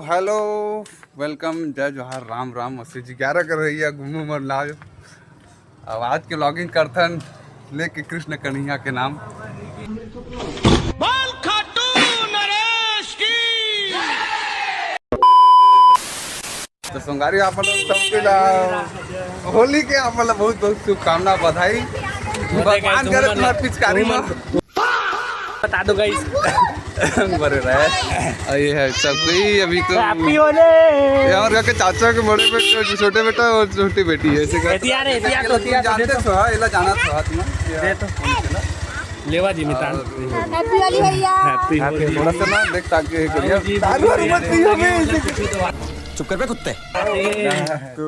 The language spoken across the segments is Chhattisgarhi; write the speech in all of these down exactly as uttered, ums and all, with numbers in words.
Hello, welcome, जय जोहार, राम राम, मसीह जी ग्यारह कर रही है, घूमू मर लाओ। अब आज के vlogging करथन लेके कृष्ण कन्हैया के नाम। तो संगवारी, आप मन सबके ला होली के आप मन ला बहुत बहुत शुभकामना, बधाई। भगवान करे तुम्हार पिचकारी में। बता दो गाइस। बरे रहे। और ये है सब कोई अभी तो हैप्पी होली। ये और के चाचा के बड़े बेटे, छोटे बेटा और छोटी बेटी है, ऐसे का। एतिया रे, एतिया तो, एतिया तो जानते दे तो। हो, एला जाना था तुम। दे तो। लेवा जी मितान। और हैप्पी होली भैया। हैप्पी होली। थोड़ा सा ना देख ताकि ये करिए। जी, दारू वारू मत पियो बे, ऐसे। चुप कर बे कुत्ते। तो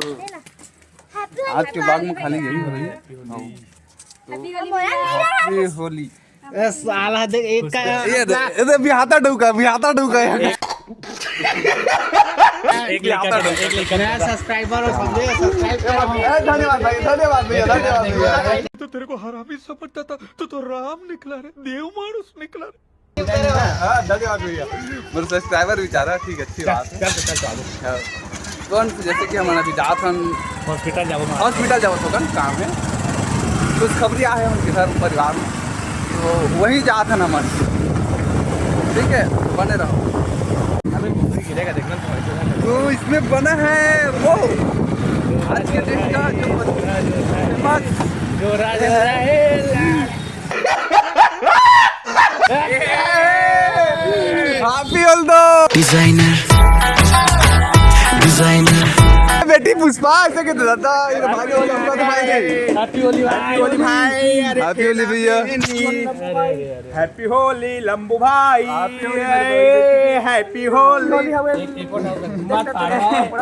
आज के vlog में खाली यही हो रही है। हैप्पी होली भैया। हैप्पी होली। ए साला देख एक का ये दे, ये दे, बिहाता डौका, बिहाता डौका है। एक लेकर, एक लेकर। नया सब्सक्राइबर हो, समझे? सब्सक्राइब करो। ए, धन्यवाद भाई, धन्यवाद भैया, धन्यवाद भैया। तो तेरे को हरामी समझता था, तो, तो राम निकला रे, देव मानुष निकला रे। हाँ, धन्यवाद भैया। मेरे सब्सक्राइबर बेचारा, ठीक, अच्छी बात है। चल, चल, चल, चल। हाँ। कौन, जैसे कि हमन अभी जात हन हॉस्पिटल जाबो, हॉस्पिटल जाबो, थोकन काम है, खुशखबरी आहे उनके घर परिवार में, तो वहीं जात हन हमन। ठीक है, बने रहो। अबे घुघरी गिरेगा, देखना तो। तो इसमें बना है वो आज के दिन का जो फेमस जो राजा रहेला। Happy होली दो। Designer, designer। बेटी पुष्पा ऐसे के दादा, ये भाई होली, हम तो भाई गए। हैप्पी होली भाई। हैप्पी होली भाई, अरे हैप्पी होली भैया। हैप्पी होली लंबू भाई। हैप्पी होली।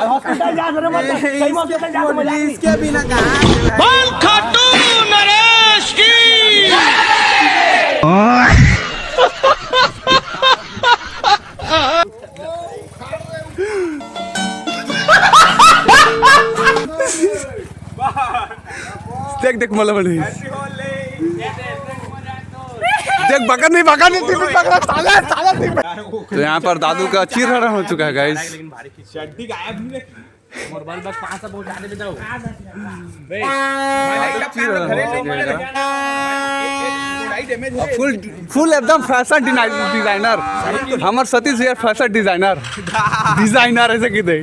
हॉस्पिटल जा, मेरे मत, सही में हॉस्पिटल जा, मजा नहीं। इसके बिना कहाँ? बोल खाटू नरेश की। देख, देख, मला बड़ी। देख, बका नहीं, बका नहीं, टिफिन पकड़ा, ताला, ताला टिफिन। तो यहाँ पर दादू का चीरहरण हो चुका है, गाइस। चड्डी गायब नहीं। मोर बल बस पाँच सौ पहुंचाने में दो। फुल, फुल एकदम फैशन डिजाइनर। हमर सतीश यार फैशन डिजाइनर, डिजाइनर ऐसे की दे।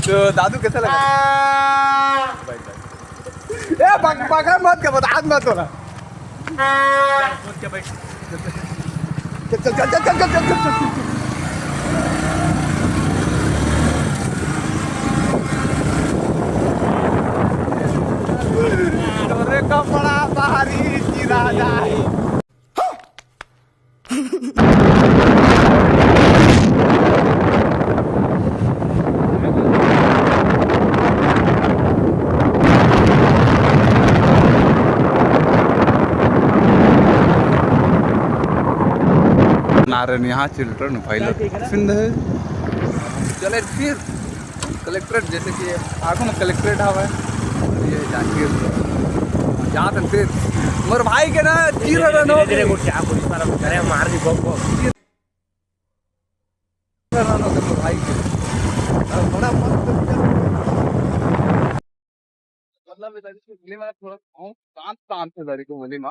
तो दादू कैसा लगा? ए, पक-, पकड़ मत के, बता मत हो ना। चल, चल, चल। तोरे कपड़ा बाहरी चिरा जाए। नारायण यहाँ children playground है। चले फिर कलेक्ट्रेट, जैसे कि आगू में कलेक्ट्रेट हवा है, ये जाके जात हैं फिर। मोर भाई के ना चीर रहा धीरे धीरे। क्या कोई सारा करे मार दी बम बम। चीर रहा ना तो भाई के। बड़ा मस्त मतलब इधर की होली में थोड़ा शांत, शांत है इधर की होली में।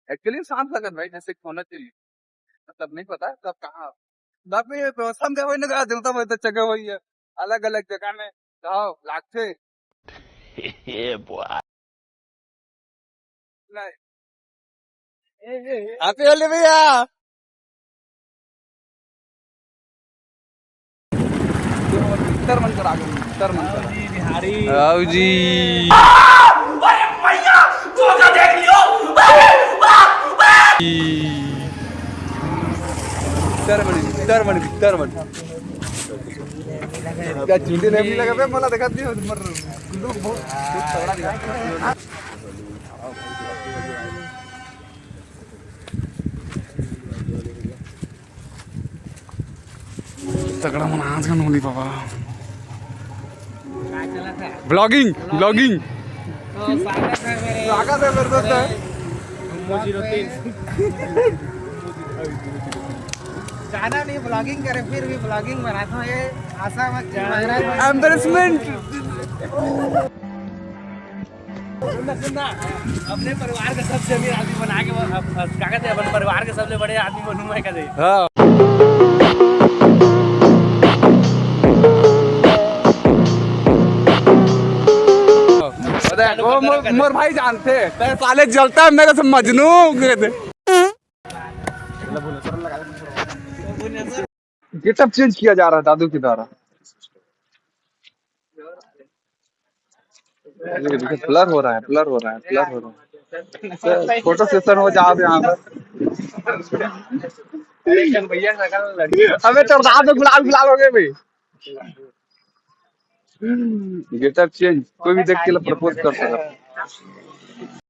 Actually शांत लगन भाई, जैसे कि होना चाहिए। मतलब नहीं पता कब कहाँ, तब ये तो समझा वही ना, जनता वही तो जगह वही है, अलग अलग जगह में जाओ लागते। ये बुआ। नहीं। Happy होली भैया। भीतर मन कर आ गए, भीतर मन कर। आओ जी, बिहारी। आओ जी। अरे भैया, धोखा देख लियो। भीतर मन, भीतर मन, भीतर मन। क्या चूंटी नहीं लगा बे, मला दिखा दियो, मर, बहुत, बहुत तगड़ा दिखा। तगड़ा मन आज का नोनी बाबा। Vlogging, vlogging। तो स्वागत है मेरे स्वागत है मेरे दोस्त। जीरो तीन। ज्यादा नहीं, ब्लॉगिंग करे, फिर भी ब्लॉगिंग बनाता हूँ। ये आशा मत, वायरल। एम्बैरेसमेंट। सुनना, सुनना, अपने परिवार के सबसे अमीर आदमी बना के वो, अब, अब, क्या कहते हैं, अपने परिवार के सबसे बड़े आदमी बनूं मैं कदे। हाँ। वो मोर, मोर भाई जानते हैं, साले जलता है मेरे से मजनू कहते। गेटअप चेंज किया जा रहा है दादू के द्वारा। देखिए, देखिए, ब्लर हो रहा है, ब्लर हो रहा है, ब्लर हो रहा है। फोटो सेशन हो जाओ यहाँ पर। अबे चढ़ा दो, गुलाल गुलाल हो गए भाई। गेटअप चेंज, कोई भी देख के प्रपोज कर सकता।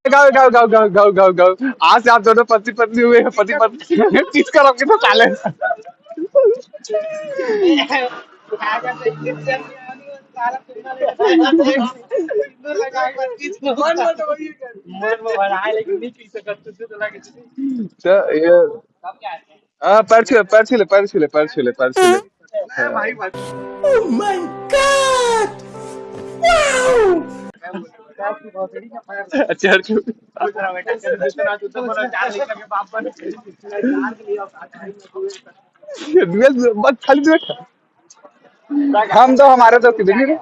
गाओ, गाओ, गाओ, गाओ, गाओ, गाओ, गाओ। आज से आप दोनों पति पत्नी हुए हैं, पति पत्नी। किस कर आपके तो साले। तो ये, हाँ, पैर छू ले, पैर छू ले, पैर छू ले, पैर छू ले, पैर छू ले। Oh my God! Wow! अच्छा, हर क्यों? ये डुएल बस खाली बैठा। हम तो, हमारे तो किधर नहीं रहे।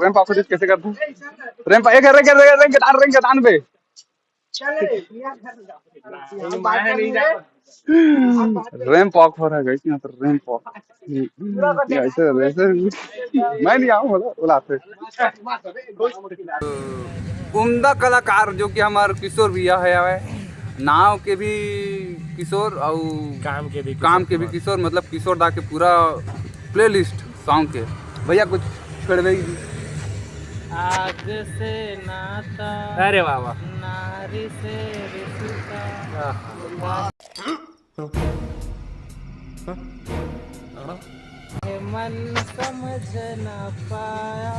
रैंप ऑफ कैसे करते हैं? रैंप, एक ramp, ramp, ramp, ramp, ramp पे। रैंप वॉक हो रहा है गाइस, यहाँ पर रैंप वॉक। ये ऐसे, ऐसे मैं नहीं आऊँ, बोला, बुलाते। उम्दा कलाकार जो कि हमारे किशोर भैया है, हवे नाव के भी किशोर और काम के भी काम किशोर के भी कुमार। किशोर, मतलब किशोर दा के पूरा प्लेलिस्ट सॉन्ग के। भैया कुछ छोड़बे ही नहीं। आग से नाता, अरे वाह, वाह। नारी से रिश्ता। आहा। ये मन समझ ना पाया।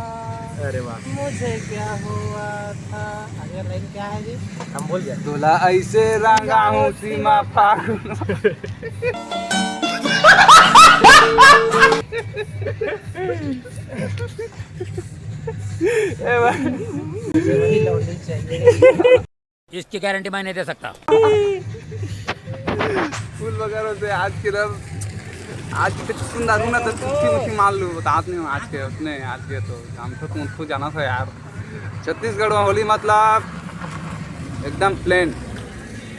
अरे वाह। मुझे क्या हुआ था। अगला लाइन क्या है जी? हम बोल गया। तोला ऐसे रंगा हूँ सीमा फागुन। ए भाई। वही लौंडी चाहिए। इसकी गारंटी मैं नहीं दे सकता। फूल वगैरह से आज के रब, आज के कुछ सुन डालू ना तो कुछ कुछ मान लू, बतात नहीं हूँ आज के, अपने आज के तो हम तो तुम खुद जाना था यार। छत्तीसगढ़ में होली मतलब एकदम प्लेन,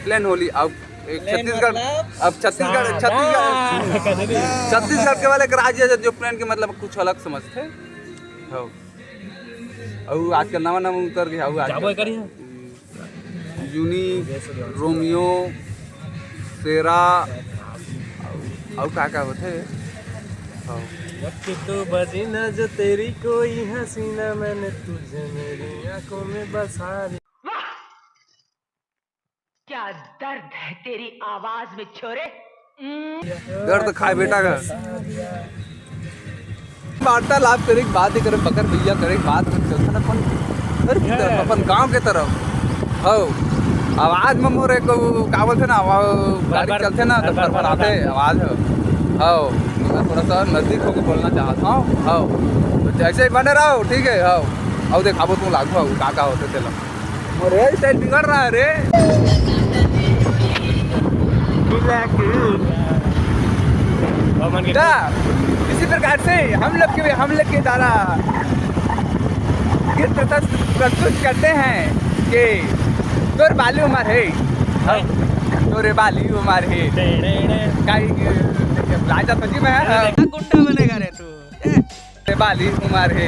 प्लेन होली। अब एक प्लेन छत्तीसगढ़, मतलब अब छत्तीसगढ़, सादा। छत्तीसगढ़, छत्तीसगढ़ के वाले एक राज्य है जो प्लेन के मतलब कुछ अलग समझते हैं। हाँ। और आजकल नवा नवा उतर गया, और आजकल जाबो करिए। यूनी, रोमियो, सेरा, और का का होते? हाँ। वक्त तो बजी ना जो तेरी कोई हसीना, मैंने तुझे मेरी आंखों में बसा लिया। क्या दर्द है तेरी आवाज में, छोरे। दर्द खाए बेटा का। वार्तालाप करे के बात ही करे, बकर भैया करे के बात कर चलथे ना अपन। अरे, अपन गांव के तरफ। हौ। आवाज में मोर एक का बोलथे ना, आवाज गाड़ी भरभर, चलथे ना, तो भरभर, भरभर आथे भरभर। आवाज ह। हौ। तो मैं थोड़ा सा नजदीक होके बोलना चाहता हूँ। हौ। तो जैसे ही बने रहो, ठीक है, हौ। और देखाबो तू लागू हौ, का का होथे तेला। मोर हेयर स्टाइल बिगड़ रहा है रे। ता, इसी प्रकार से हम लोग के, हम लोग के द्वारा गीत प्रस्तुत, प्रस्तुत करते हैं कि तोर बाली उमर है, हाँ, तोरे बाली उमर है। काई, लाजा तो जी मैं, हाँ। गुंडा बनेगा रे तू। ए। बाली उमर हे,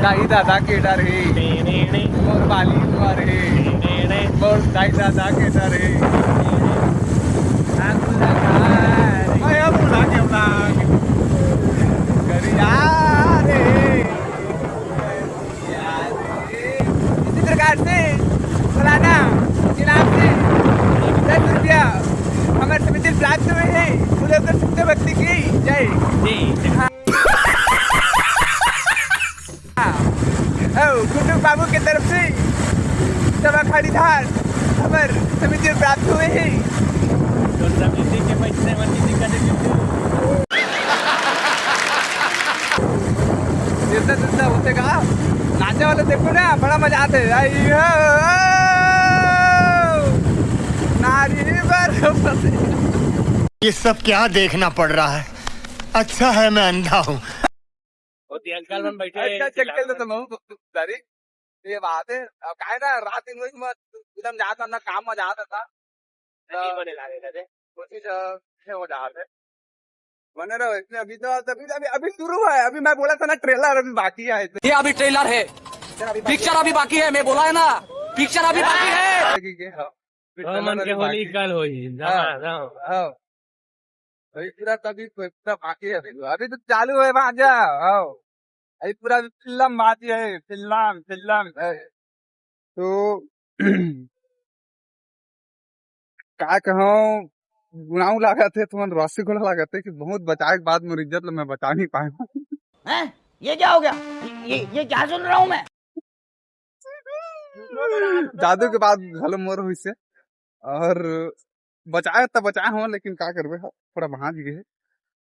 दाई दादा के डर हे। मोर बाली उमर हे, मोर दाई दादा के डर हे। आगू लगा रे। अरे, अब उड़ा के उड़ा। करिया रे। इसी प्रकार से फलाना जिला से दस रुपया हमारे समिति प्राप्त हुए हैं। बोले उधर सत्य भक्ति की जय। जी। हाँ। ओ, गुड्डू बाबू के तरफ से सभा खरीदार हमर समिति प्राप्त हुए हैं। सब इसी के पैसे बची थी, कटे थे। जैसे जैसे होते का नाचे वाले देखो ना, बड़ा मजा आते हैं। आई हो, नारी बर। ये सब क्या देखना पड़ रहा है? अच्छा है मैं अंधा हूँ। वो ती अंकल मन बैठे हैं, अच्छा, चल, चिल्ला चल, रहे तो हैं। मैं हूँ, दारी। ये बात है। अब काहे ना, रात दिन वही मत, एकदम जाता ना, काम में जाता था। नहीं बने लागे ना रे। कोशिश, अ, है वो जाते। बने रहो इसमें, अभी तो, अभी, अभी, अभी शुरू है, अभी मैं बोला था ना, ट्रेलर अभी बाकी है। ये अभी ट्रेलर है, पिक्चर अभी बाकी है, मैं बोला है ना, पिक्चर अभी बाकी है। ठीक है, हाँ। अभी हाँ, ट्रेलर मन के अभी होली बाकी है। कल होई, हाँ, हाँ, हाँ। हाँ। अभी पूरा तभी पूरा बाकी है, अभी, अभी तो चालू है, वहाँ जा, आओ। अभी पूरा फिल्म बाकी है, फिल्म, फिल्म है। तो का कहूँ, गुनाऊ लागत है, तुमन रसिकुला लागत है कि बहुत बचाए के बाद मोर इज्जत ला मैं बचा नहीं पाए हूँ। हैं? ये क्या हो गया? ये, ये क्या सुन रहा हूँ मैं? जादू के बाद घलो मोर होइसे। और बचाए त बचाए हो, लेकिन का करबे, थोड़ा भांज गए।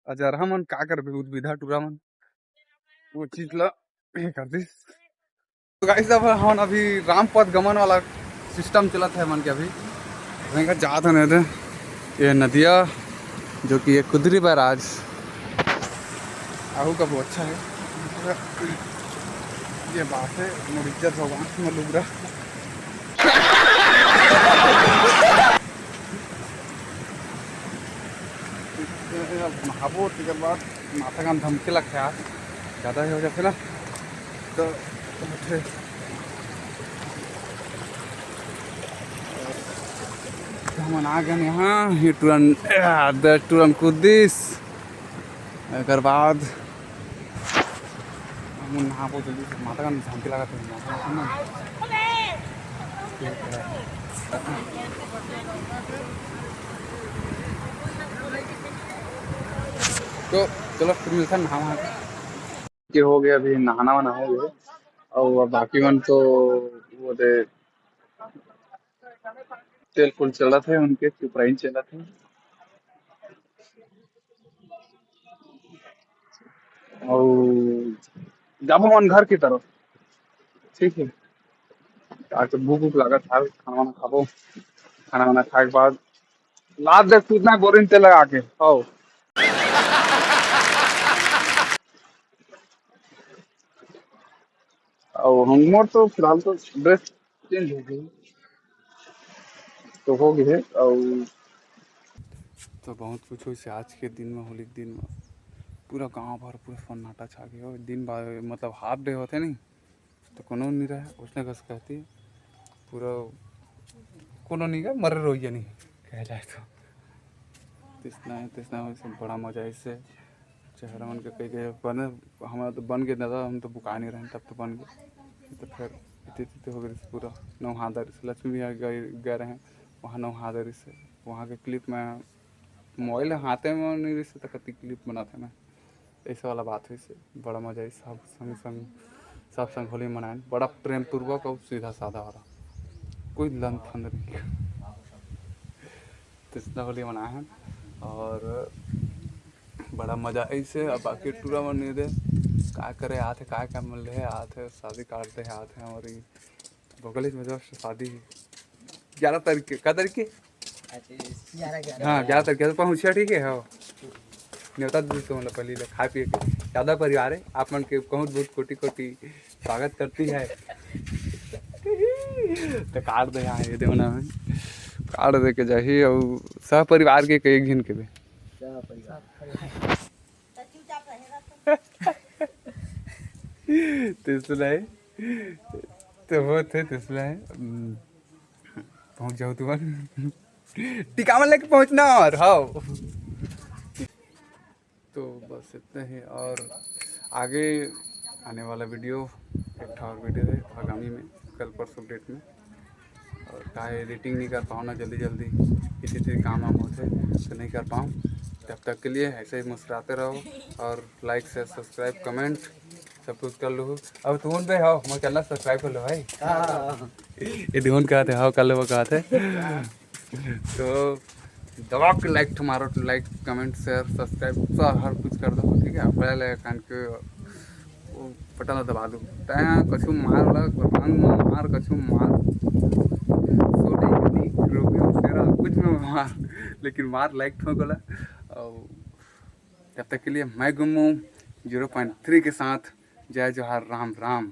अजरहा मन का करबे, उद्भिदा टूरा मन, वो चीज ला ये कर दिस। तो गाइस, अब हमन अभी रामपथ गमन वाला सिस्टम चलत है मन के अभी। वहीं का जात हन एदे, ये नदिया, जो कि ये कुदरी बैराज, आहू का बहुत अच्छा है। ये बात है, मोर इज्जत भगवान, मोर लुगरा। अब नहाबो, तेकर बाद माथा का धमकी लगथे यार, ज़्यादा ही हो जाथे ना, तो होथे। हमन आ गए यहाँ, ये टूरन, आ, दस टूरन कूद दिस। एकर बाद हमन नहाबो जल्दी से, माता का झांकी लागत है, माता का ना। तो चलो, फिर मिलते हैं नहा वहा के। हो गया, अभी नहाना वहाना हो गया, और अब बाकी मन तो वो दे तेल फूल चलत है, उनके चुपराइन चलत है। अउ जाबो मन घर की तरफ, ठीक है। आज तो भूख भूख लागत है, खाना वाना खाबो। खाना वाना खाए के बाद लाद दे, कितना बोरिंग तेल लगा के, आओ। अउ हमर तो फिलहाल तो ड्रेस चेंज हो गई, तो हो गई है। अउ तो बहुत कुछ होइसे आज के दिन में, होली के दिन में पूरा गांव भर पूरा सन्नाटा छा गया। दिन बा-, मतलब हाफ डे होते नहीं तो कोनो नहीं रहे, उसने कस कहती पूरा कोनो नहीं का मरे रोइया नहीं कह जाए तो। तिसना है, तिसना होइसे बड़ा मजा आइसे। चेहरा मन के कई, कई बने, हमारा तो बन के दादा, हम तो बुका नहीं रहे, तब तो बन गए। तो फिर इतने, इतने हो गए पूरा नौ हाथ दरिस। लक्ष्मी भी आ गए, गए रहे, वहाँ नौ हाथ दरिस। वहाँ के क्लिप में मोबाइल हाथे में नहीं रहिस, तो कति क्लिप बनाते मैं। ऐसे वाला बात होइसे, बड़ा मजा आई। सब संग संग, सब संग होली मनाएन, बड़ा प्रेम पूर्वक और सीधा साधा वाला, कोई लंद फंद नहीं। तिसना होली मनाए हन और बड़ा मजा ऐसे। अब बाकी टूरा मन नहीं दे, का करे, आथे, का काम मिल रहे, आथे, शादी काट दे, आथे, और ये बगल में जस्ट शादी है, ग्यारह तारीख के, का तारीख के? हाँ, ग्यारह तारीख के तो पहुँचिया, ठीक है। हाँ, न्योता दे तो मतलब पहले ले खाए पिए के ज़्यादा परिवार है, आप मन के बहुत बहुत कोटि कोटि स्वागत करती है। तो कार्ड दे, हाँ, ये देवना है, कार्ड दे के जाही और सह परिवार के कई घिन के बे। तिसला है, तो बहुत है, तिसला है। हम्म, पहुँच जाओ तुमन। टिकावन लेके पहुँचना और, हाँ। तो बस इतना ही, और आगे आने वाला वीडियो, एक ठा और वीडियो है आगामी में, कल परसों डेट में। और काहे एडिटिंग नहीं कर पाऊँ ना जल्दी जल्दी, किसी चीज़ काम वाम होते तो नहीं कर पाऊँ। तब तक के लिए ऐसे ही मुस्कुराते रहो और लाइक से सब्सक्राइब, कमेंट सब कुछ कर लो। अब तुम पे हो, मैं चैनल सब्सक्राइब कर लो भाई। हाँ। ये ध्यान कहते हो, कर लो कहते। तो दबा के लाइक ठो मारो, लाइक, कमेंट, शेयर, सब्सक्राइब सब हर कुछ कर दो, ठीक है। पहले कान के वो बटन ला दबा दो। तैं कछु मार ला, रंग में मार, कछु मार, सोने, रोमियो, तेरा कुछ में मार, लेकिन मार लाइक ठोक ला। और तब तक के लिए मैं गुम्मू ज़ीरो पॉइंट थ्री के साथ जय जोहार, राम राम।